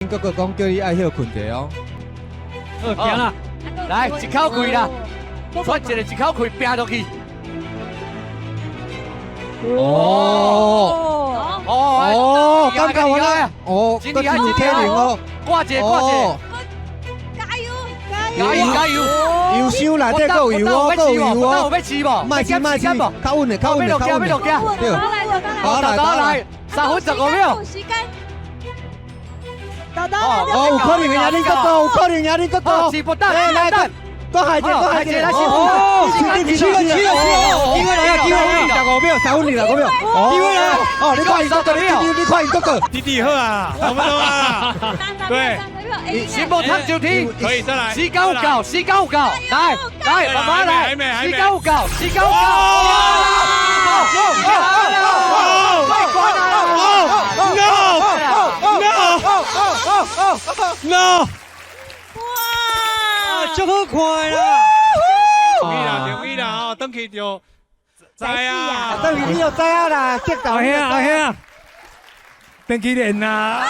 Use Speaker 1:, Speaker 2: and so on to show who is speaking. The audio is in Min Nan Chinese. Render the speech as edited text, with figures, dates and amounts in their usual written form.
Speaker 1: 哥哥講叫你愛歇睏者哦。
Speaker 2: 好，行啦，
Speaker 3: 來，一口氣啦，喘一个一口氣拚落去。
Speaker 1: 哦
Speaker 3: 哦
Speaker 1: 哦，感覺我啦，哦，
Speaker 3: 真厲害，
Speaker 1: 閣真體能哦，
Speaker 3: 掛一個掛一個，
Speaker 4: 加油
Speaker 3: 加油加油！
Speaker 1: 油箱內底閣有油哦，閣有油哦，
Speaker 3: 有欲試無？
Speaker 1: 莫試莫試，較穩的較穩的較穩的。
Speaker 3: 對，
Speaker 1: 好來
Speaker 3: 來，3分15秒。
Speaker 4: 時間。
Speaker 1: 哦，有可能贏恁哥哥，有可能贏恁哥哥。
Speaker 3: 是不等，來等。
Speaker 1: 閣下一個，閣下一個，哦，七七七七，機會來啊，機會來，25秒，3分25秒，機會來，哦，你看伊哥哥，你看伊哥哥，
Speaker 5: 弟弟好啊，差不多啊，對，
Speaker 3: 新無通就踢，
Speaker 5: 可以再來，
Speaker 3: 時間有夠，時間有夠，來來，慢慢來，時間有夠，時間有夠，快關啊
Speaker 5: ！No！No！No！
Speaker 4: 哇！
Speaker 2: 足好看啦！
Speaker 5: 中意啦，中意啦哦，轉去就知啊，
Speaker 1: 轉去你就知啊啦，激到
Speaker 2: 阿兄阿兄，轉去練啦！